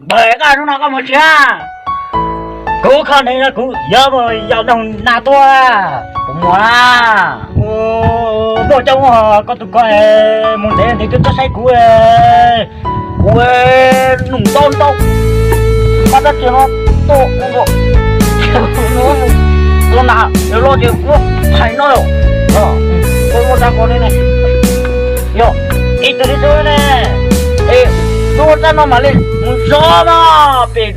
Npawg, koj hnub no koj mus tsis? Kuv kho ne, kuv yuav mus yos noog nas tuaj, kuv mus na. Muaj coj muaj koj tus ko mus ntev ntev twb txhob saib kuv, kuv nug ntau ntau, koj tab tsis no tuaj, tuaj nas loj ces kuv hais no lawm. Ua ua tag ko ne, yog ib tug li xwb ne, es lub ua txaj no mam li mus zov mas pem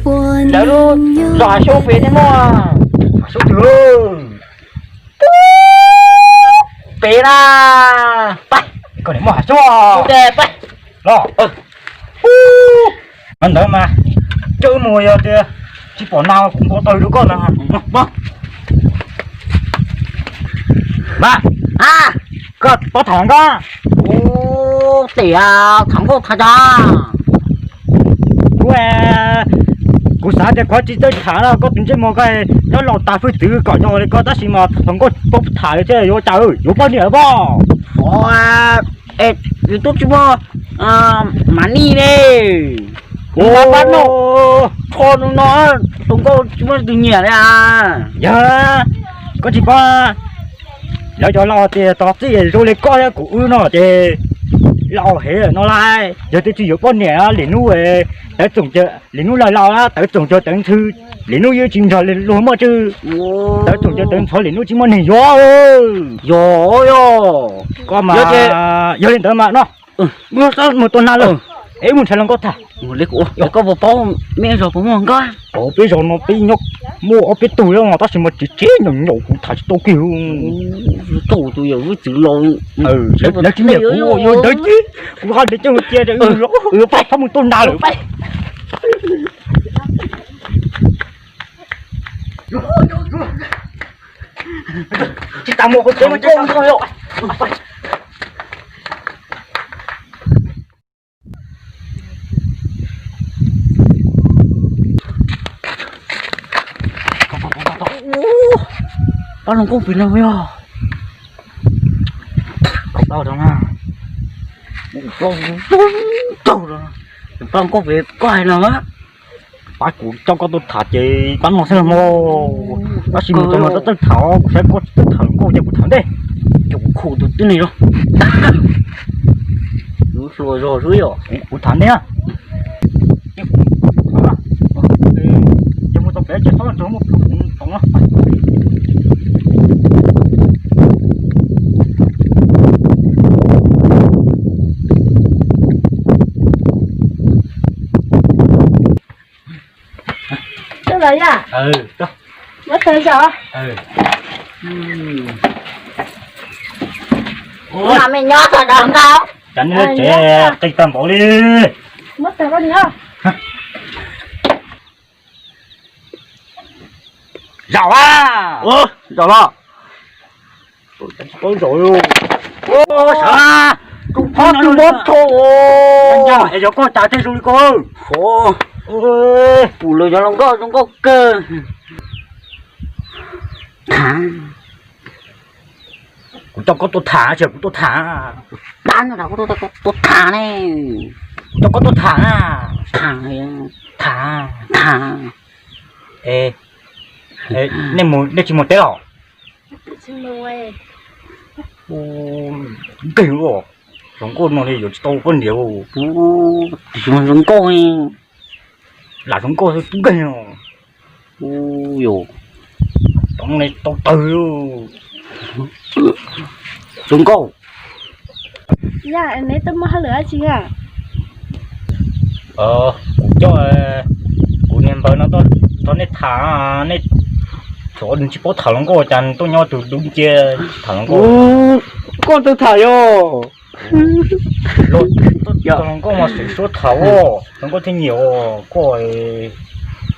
lawv lub zos Hav Xyoob pem thiaj muaj. Hav Xyoob twg? Pem na. Pab, koj niam muaj Hav Xyoob, pab los. Ntawd mas coj wb mus, yog tias tsis pom nas kuv npau taws rau koj ntag. Mas, koj paub tham nkauj? Ub, tias tham nkauj tham cas? Kuv, kuv xav tias koj tsis txawj tham no, koj tus ntsej muag koj nyob laus tas hwj txwv kom nyob li koj, tab sis mas tham nkauj paub tham li thiab, yuav cas yuav poj niam pob? Yus tub tsis muaj mas nij ne, kuv pab no, tsho no, tus nkauj tsis muaj tus nyiam li. Yog, koj tsis paub, lawv cov laus tias tos txij zoo li koj thiab kuv wb no ces laus heev no lauj. Yog twb tsis yuav poj niam, lwm hnub tawv txoom, lwm hnub laus laus tawv txoom cog tawv ntxhw, lwm hnub yeej tsis nrog luag muaj tswv, tawv txoom cog tawv ntxhov, lwm hnub tsis muaj neeg yuav. Yog, yog, koj mas yog li ntawd mas no, wb mus tua nas lawm, es wb mus nrhiav hluas nkauj tham. Koj puas paub me zos puas muaj nkauj? Peb zos no peb nyob muaj ob peb tug, tab sis mas tsev tsev nyaum nyaum kuv tham tsis tau kiag. Tus yawm txwv laus, lawv tsis nyiam kuv, yog ntawd ces kuv ho nrhiav coj cia, txhob mus tua nas lawm. Tsis tas mus kuv tsev no ces pab hluas nkauj pem no yog, pab hluas nkauj pem koj hais no. Pab kuv coj koj tuaj tham ces pab no xwb los mas. Tab sis mus txog no txawj txawj tham, kuv saib koj tsis txawj tham hluas nkauj ces kuv tham ntej. Cov kuv khu tus twb ne los. Lub hluas zog xwb yom. Kuv tham ntej na. Ces mus txog pem ces txhob txog muaj pum tau na. Tuaj los yog? Muab tawg zog. Ua me nyob tag nrho nkauj. Cas nej tsev qis tag npaum li. Muab tawg koj nyob. Zaum a. Zaum los. Zaum. Tus phob no tus mob tho. Es yog koj cas thiaj zoo li koj. Pum lawv cov hluas nkauj zoo nkauj kawg. Kuv coj koj tuaj tham, tsis kuv tuaj tham. Dab no kuv tuaj tham ne. Kuv coj koj tuaj tham. Tham, tham, tham. Nej mus, nej tsis mus teb los? Nkeeg, hluas nkauj no li yuav tsis tau poj niam. Hluas nkauj, lam hluas nkauj nkeeg. Ub, yus tau tawg. Hluas nkauj, yog neb tuaj muaj hauj lwm dab tsi a? Kuv coj kuv niag npawg no tuaj nrog nej tham, nej thaum nws tsis paub tham hluas nkauj cas nws tuaj nyob tus dub ncia tsis tham hluas nkauj. Koj twb tham yog. Hluas nkauj mas xwm suab tham os, hluas nkauj thiaj nyiam os koj.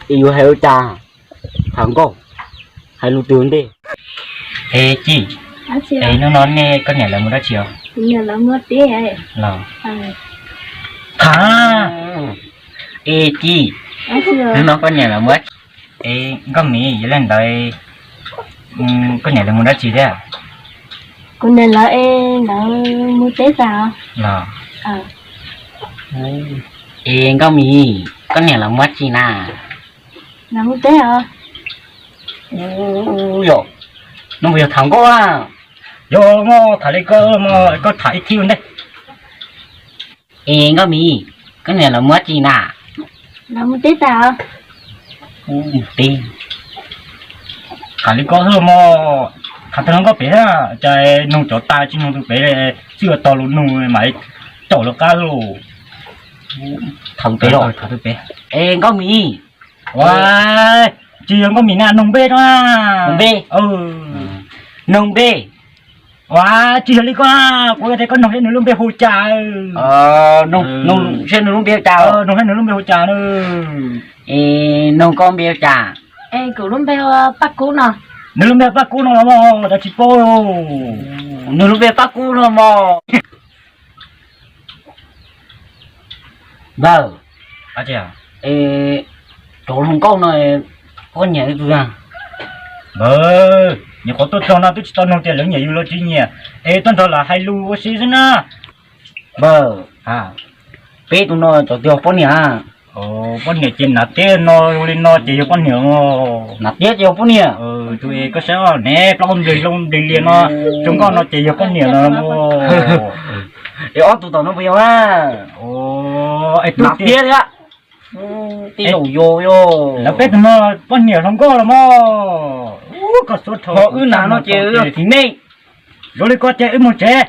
Es yuav hais ua cas tham hluas nkauj, hais lus twg ua ntej? Es Ci, es hnub no nej koj niam lawv mus dab tsi os? Los tham. Es Ci, hnub no koj niam lawv mus dab tsi? Es Nkauj Mim, yog li ntawd koj niam lawv mus dab tsi thiab? Kuv niam lawv es lawv mus teb tas los. Es Nkauj Mim, koj niam lawv mus dab tsi na? Lawv mus teb os. Yog, no puas yog tham nkauj a? Yog mog, tham li koj mog, koj tham ib thib ua ntej. Es Nkauj Mim, koj niam lawv mus dab tsi na? Lawv mus teb tas os. Mus teb. Tham li koj xwb mog, tham tau hluas nkauj pem, cas nug cov tas tsis nug tus pem, txij ua tau lus nug mas caum lawv qab lauj. Tham tus pem los, tham tus pem. Es Nkauj Mim. Ua, tsis yog Nkauj Mim na, Noog Npe no. Noog Npe. Noog Npe. Ua, tsis yog li koj, kuv tias koj noog seb nws lub npe hu cas. Noog seb nws lub npe hu cas. Noog seb nws lub npe hu cas na. Es noog koj npe hu cas? Es kuv lub npe hu Paj Kub no. Nws lub npe Paj Kub no los mas, cas tsis paub. Nws lub npe Paj Kub no mog. Npawg, es cov hluas nkauj no poj niam ib tug? Npawg, nyuam qhuav tuaj txog no twb tsis tau nug tias lawv nyiam yus los tsis nyiam, es tuaj nrog lawv hais lus ua si xwb na. Npawg, peb tus no cov twg yog poj niam? Poj niam ces hnav tiab no, zoo li no ces yog poj niam. Hnav tiab ces yog poj niam. Tus es koj saib ne, plaub hau nplig hlau nplig lias no, zoo nkauj no ces yog poj niam no. Es ob tug tom no puas yog? Es tub tiag thiab. Tej zaum yog, yog lawv peb tus no poj niam hluas nkauj los mog. Koj xub dhau, ho wb hnav no ces yog txiv neej. Zoo li koj ces wb mus tsev,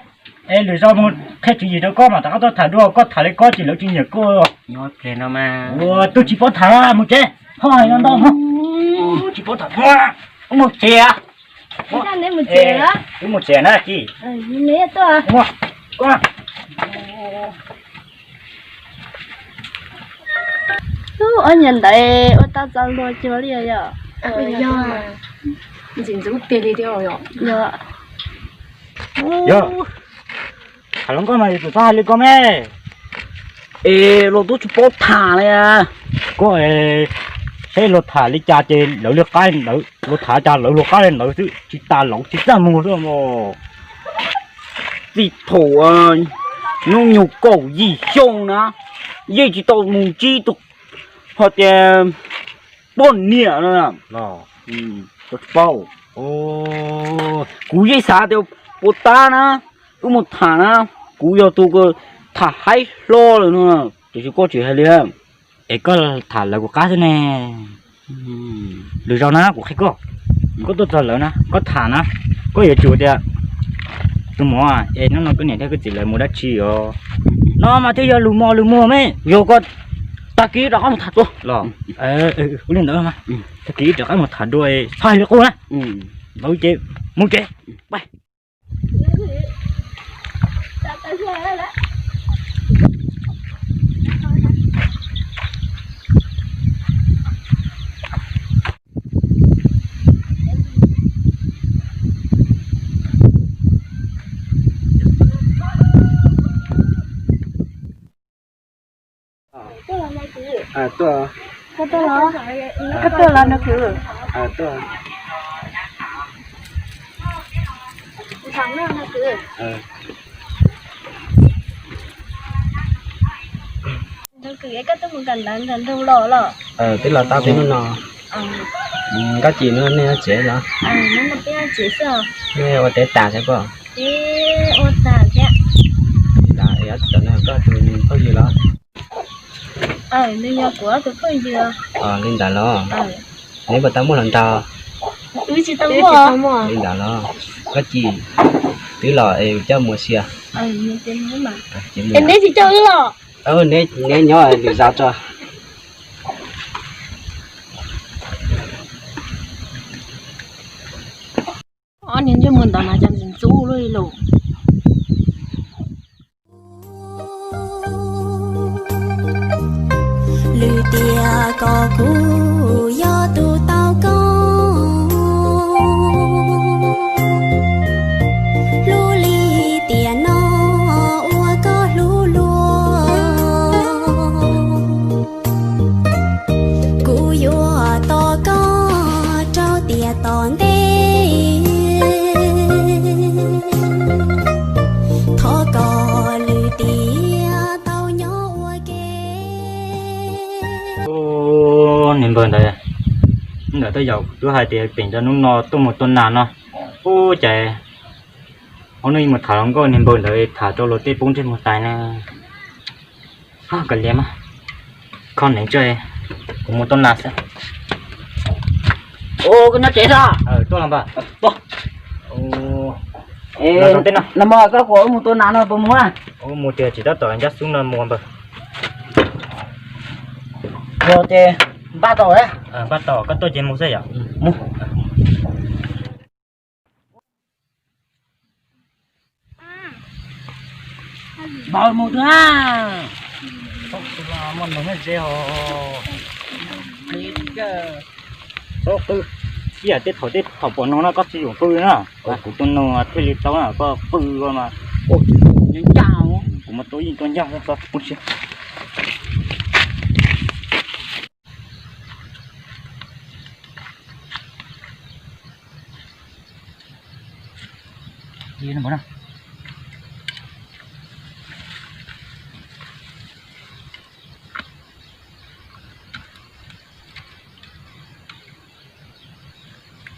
es lwm zaus mus qhia tswv yim rau koj mam rov qab tuaj tham dua, koj tham li koj ces lawv tsis nyiam koj. Ua, twb tsis paub tham, mus tsev, ho hais no ntau, tsis paub tham, mus tsev. Wb mus tsev na Ci. Ob niag ntawd ua tau txaus luag cuag li yom. Ntxim ntxub tiag li thiab. Yog, tham hluas nkauj mas yus tsum txhob hais li ko me. Es luag twb tsis paub tham li. Koj, seb luag tham li cas ces lawv li qab ntawd, luag tham cas lawv luag qab li ntawd xwb, tsis tas laus tsis txaj muag xwb os. Txij thaum hnub nyoog kaum yim xyoo na, yeej tsis tau mus ntsib tus hais tias poj niam no. Kuv yeej xav tias puas tab na, wb mus tham na, kuv yog tus tham haib hlo lawm no, tiam sis koj tsis hais li. Es koj tham lawv kuv qab xwb ne. Lwm zaus na kuv qhia koj, koj tuaj txog lawv na koj tham na, koj yuav tsum tias, tus muam, es hnub no koj niam thiab koj txiv lawv mus dab tsi os? No mas thiaj yog lus mos lus muag me. Yog koj, tag kis rov qab mus tham dua los. Ua li ntawd mas, tag kis rov qab mus tham dua, txhob hais li qub na. Ces mus tsev, pais. Koj tuaj los no kwv. Koj twb mus kawm ntawv nrog nraug los los? Twb los tau peb hnub no. Koj tsis nyob nej tsev los? Nej ua teb tas thiab koj? Ua tas thiab. Li ntawd, koj tus phooj ywg los? Nws yog kuv tus phooj ywg. Li ntawd los? Neb puas tau muaj hluas nraug? Wb tsis tau muaj. Li ntawd los? Koj Ci, twb los es coj mus sia. Es neb tsis coj wb los? Neb nyob lwm zaus tso. Ob niag ntsej muag ntawd mas cas ntxim ntxub luaj li lauj. Lwm tiam kom kuv yog tus tau koj, hlub li tiam no ua koj hlub luag. Kuv yuav tos koj rau tiam tom ntej, thov kom lwm tiam tau nyob ua ke. Ntawd, ntawm tej zaum kuv twb hais tias pem rau hnub no tuaj mus tua nas no, ub cas ob hnub mus tham hluas nkauj niag npawg ntawd tham rau luag tej poob ntsej muag tas na. Kav liam mas, kho hneev tso, kuv mus tua nas xwb. Koj nyob tsev xwb? Tuaj los npawg. Los tej no, los mas koj, kuv mus tua nas no puas mus? Mus tiag, tsis tab tom ncaj xub no mus npawg. Yog ces npaj tau, npaj tau, koj tuaj ces mus xwb yom. Mus. Npawg mus twg na? Muaj noog nyob ze os. Txhob qw, ib yam tej thaum, tej thaum pom noog no koj tsis yuam qw na. Kuv tua noog thiaj li tau na, koj qw mas. Kuv mas tua yeej tua ncaj xwb, txhob pub siab.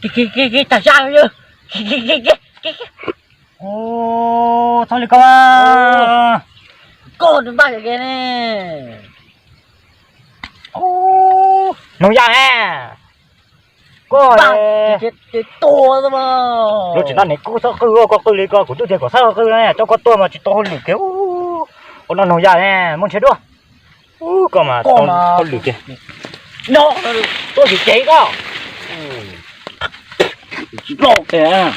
Kev, kev, kev, tag zaj. Ub, txhob li koj. Koj npaj kev ne. Noog yaj ne. Koj, lub tsis noj ne, koj txhob qw, koj qw li ko kuv twb tias kom txhob qw ne, coj koj tuaj mas tsis tau hauj lwm kiag. Ua no noog yaj ne, muab nrhiav dua. Ub, koj mas tau hauj lwm tiag. Tuaj tsis tsev koj. Tsis loj tiag.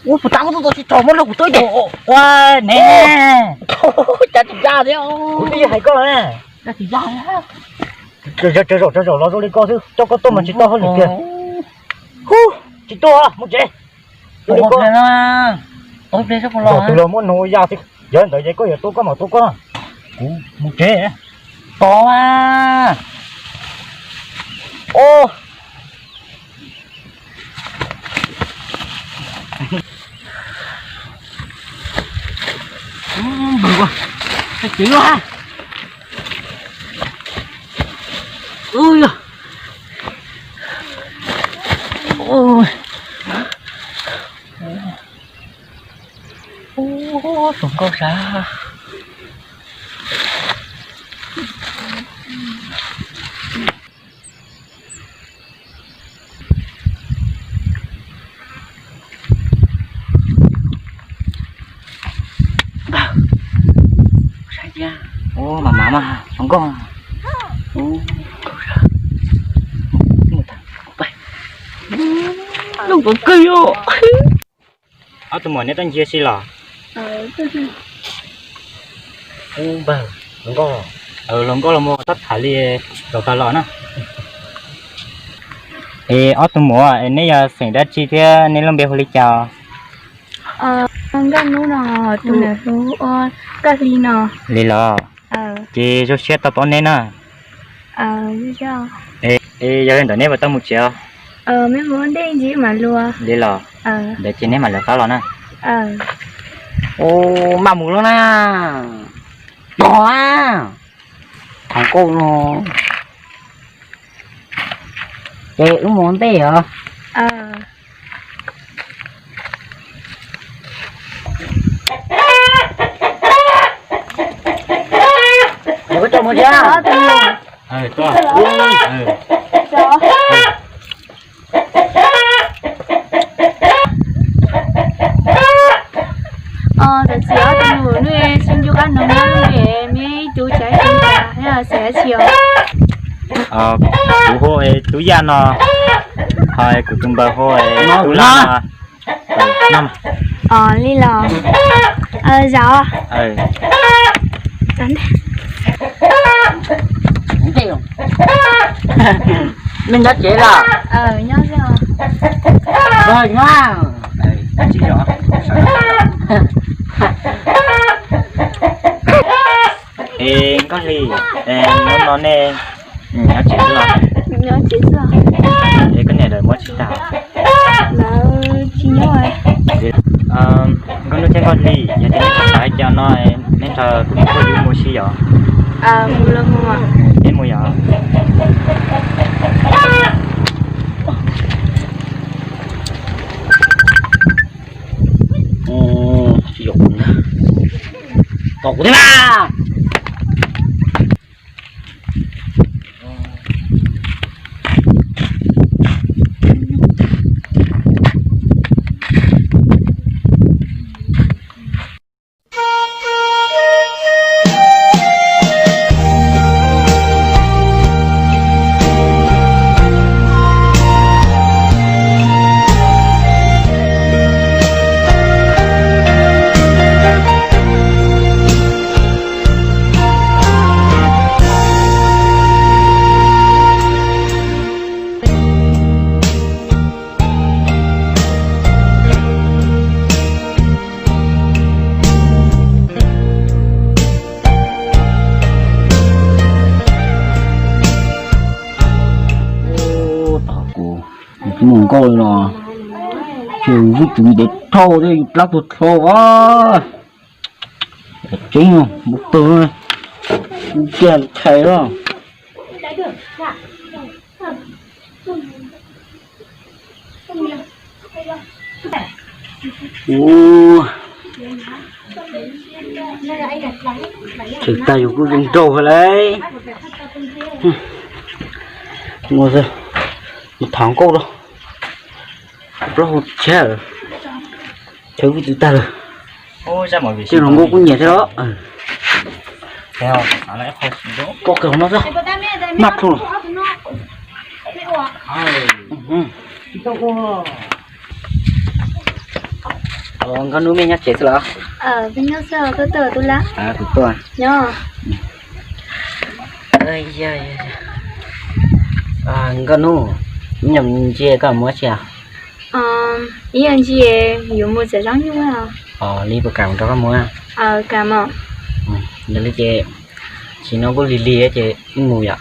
Ua puas tas koj tuaj tsis txog muab rau kuv tuaj ib teg. Ua ne, cas tsis ya thiab. Kuv twb hais koj los ne. Cas tsis ya. Tsaws zaum tsaws zaum los zoo li koj xwb, coj koj tuaj mas tsis tau hauj lwm tiag. Hu, tsis tuaj, mus tsev. Tus los muab noog ya xwb, yog li ntawd ces koj yuav tua koj mas tua koj, kuv mus tsev. Tos mas. Npawg, tsis loj. Ub, tus nkauj sab. Ub, mas mas mas hluas nkauj. Lub puv kawg os. Ob tug muam neb tuaj ncig si los? Ub, npawg, hluas nkauj, hluas nkauj los mus tab tham li zaum tag los na. Es ob tug muam, neb yog xeem dab tsi thiab neb lub npe hu li cas? Nkauj Hnub no, tus ntawd hu ua Koj Hli no. Li los? Ces zoo siab tau paub neb na. Es yog li ntawd neb puas tau mus tsev os? Li los? Ntawd ces neb mam lawv qab los na. Ub, maj mus lawm na. Tos na, hluas nkauj no. Ces wb mus ua ntej os. Tam sim ob tug mus nws sib ncu qab noog nyob nws me ib tug tsav ib tug tsav, xav dab tsi os? Kuv hu Tub Yaj no, ho kuv tus npawg hu Tub Laj no. Li los? Zam. Nej nyob tsev los? Nyob. Es Nkauj Hli, hnub no nej nyob tsev xwb los? Es koj niam lawv No neb nrog kuv tus phooj ywg mus si yom? Neb mus yom? Tsis yog kuv na, tos kuv thiab na. Tab kuv mus nkauj li no, ces vij tug ntev dhau thiab yus plab tuag dlhau a. Tseeb mus tug kiag thais lawm. Tseem tag yus kuj zoo nraug heev lauj. Mus, mus thov nkauj rau, plaub hau tshiab, chaw vij tug tag lawm. Tej hluas nkauj kuj nyiam thiab los. Koj kawg hauv no xwb, maj plhu lawm. Nkauj Nub, mej nyob tsev xwb los? Kuv tuaj. Nkauj Nub, ib nyuag ntsis koj mus dab tsi? Ib nyuag ntsis yuav mus txiav zaub nyuj. Li puas kam kuv nrog koj mus? Yog li ces, sim no kuj lig lig ces wb mus yom.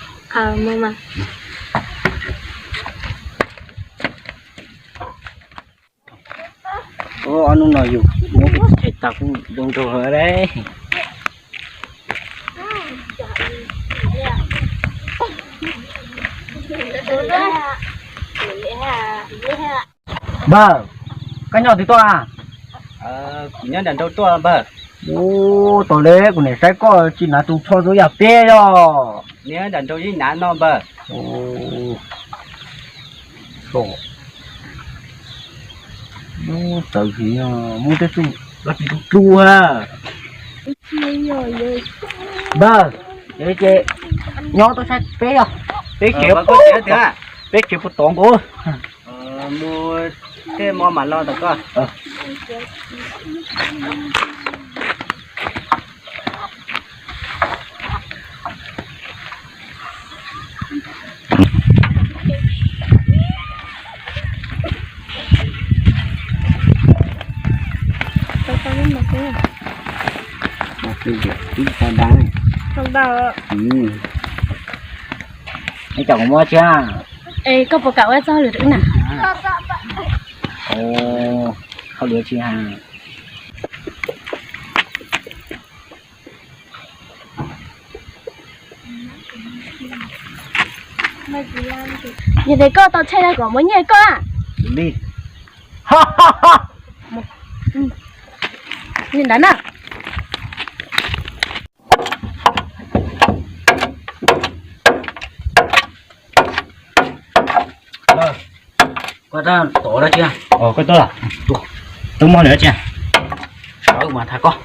Ob hnub no yus muab kuv txhais tas kuj zoo nraug heev lauj. Npawg, koj nyob twg tuaj? Kuv nyob nram nraud tuaj npawg. Ub, tau li kuv niam saib koj tsis hnav tus tsho zoo yam peb os. Nyob nram nraud yeej hnav no npawg. Txawv, muab tej tug dab tsi tu tu ha. Npawg, ces nyob tuaj saib peb os. Peb tsev, peb tsev puag tod nkaus. Mus tej mo mam los tom koj. Ib co kuv muab tsis. Es koj puas kam ua txoj hauj lwm rau wb na? Hauj lwm tsis hais. Yog tias koj tau tshaj no kom muab nyiaj koj. Li ntawd na. Koj tab tom dab tsi? Koj tuaj, twb muaj lawm dab tsi? Sawv mas tham koj.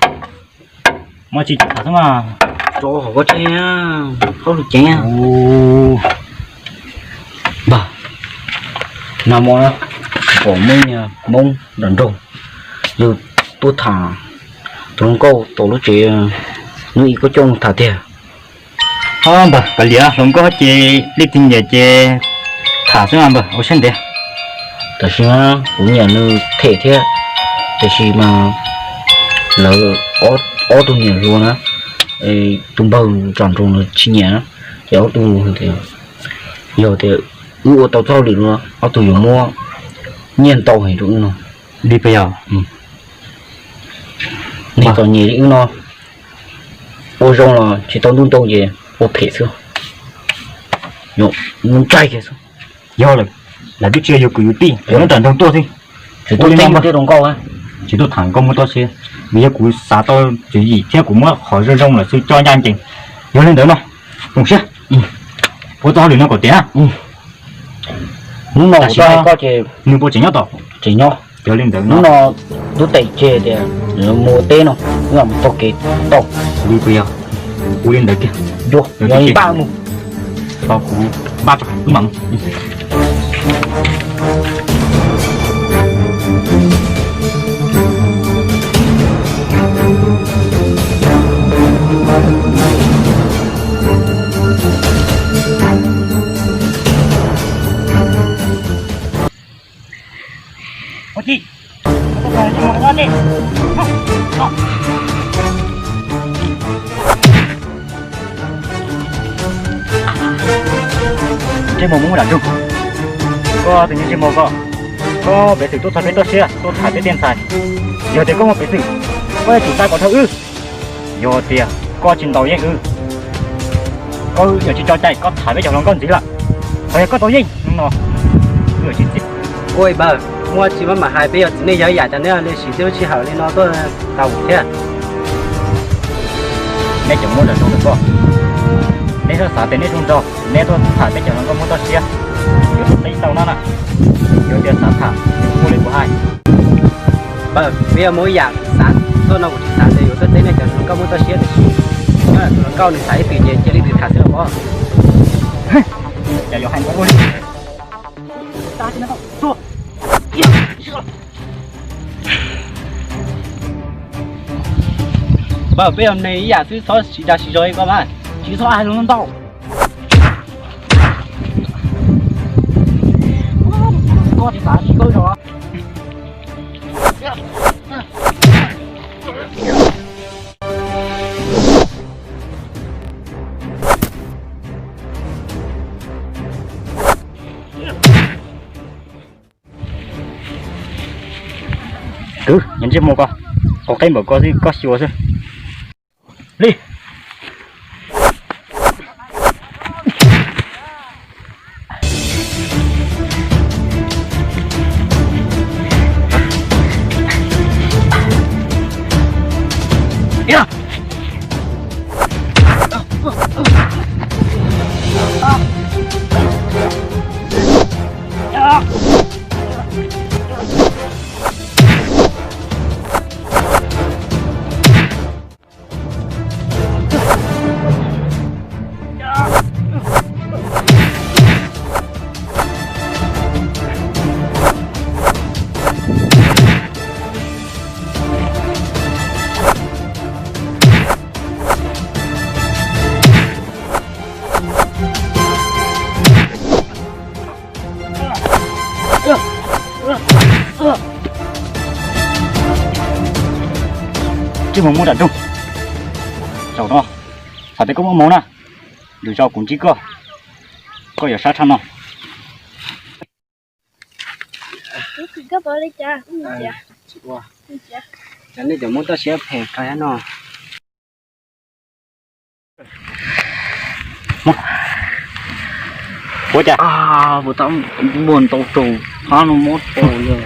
Muaj tsis tham xwb mas. Tso hauv koj tsev, koj lub cev. Npawg, nag hmo pom muaj ib niag Hmoob nram nroog, yus tuaj tham tus hluas nkauj tom lub tsev, hnub ib koj coj mus tham tiag. Npawg, kav liam, hluas nkauj ces leej twg nyiam ces tham xwb mas npawg, ua siab ntev. Tam sim no kuv nyiam nws them thiab, tiam sis mas lawv ob tug nyiam hluas na, tus npawg nram nroog nws tsis nyiam na, ces ob tug tias yog tias wb ua tau txoj hauj lwm no ob tug yuav muab nyiaj ntau heev rau wb no. Li puas yog? Nej txom nyem li wb no, Ua zoo los tsis tau ntuj ntoo ces ua phem xwb. Ntshai kiag xwb. Yog lawm, lawv twb tsis yog yus kwv yus tij, nyob nram nroog tuaj xwb. Tsis tuaj teb tej zoo nkauj, tsis tuaj tham nkauj muab toj siab, vim yog kuv xav tau tswv yim thiab kuv muab qhov zoo zoo lawm xwb coj ncaj ncees. Yog li ntawd no, zoo siab, ua txoj hauj lwm no kom tiav na. Hnub no kuv tuaj hais koj ces nws puas tseem nyob tom? Tseem nyob. Yog li ntawd no, hnub no lub tes tseg tias mus teb no, hnub no mus taug kev tau. Li puas yog? Ua li ntawd kiag. Yog, yog li npaj mus. Tau kuv npaj tso wb mam mus. Ntsej muag mus mus nram nroog, koj tus niag ntsej muag ko, koj pev xwm tuaj txog peb toj siab tuaj tham peb tej ntxhais. Yog tias koj muaj pev xwm, koj yuav tsum tsa kom dhau wb. Yog tias koj tsis ntaus yeej wb, koj yuav tsis tso cai koj tham peb cov hluas nkauj ntxiv lawm. Txawm yog koj tau yeej no, wb yuav tsis txim. Ua npawg, muaj tsis muaj mam hais, peb yog txiv neej yog ib yam, cas neb li siv tej lub sij hawm li no tuaj tau thiab? Neb cov muaj nram nroog ntawm koj, neb txhob xav tias neb zoo nraug neb tuaj tham peb cov hluas nkauj muab toj siab, yuav tuaj teb tau no na. Yog tias xav tham, ua li kuv hais. Npawg, peb yog muaj ib yam, kuv xav tuaj no kuv tsis xav tias yuav tuaj teb nej cov hluas nkauj muab toj siab, tiam sis nyob tus hluas nkauj nws xav ib twg ces cia li tus tham xwb los pob. Cas yuav hais ua li. Npawg, peb yog neeg ib yam xwb, txhob siv dag siv zog li koj mas, tsis txhob hais lus ntau. Koj tsis xav tsis koj zog. Kwv, ntsej muag ko, qhov qeb npaum ko xwb koj xyuas xwb. Li. Tsis mus mus nram nroog. Zaum no, txhais tes koj muaj hmoo na, lwm zaus kuv ntsib koj, koj yuav sab tshaj no. Cov nej cov muab toj siab phem kawg no. Ua cas? Muaj ntau tus hab no muab tau lawm.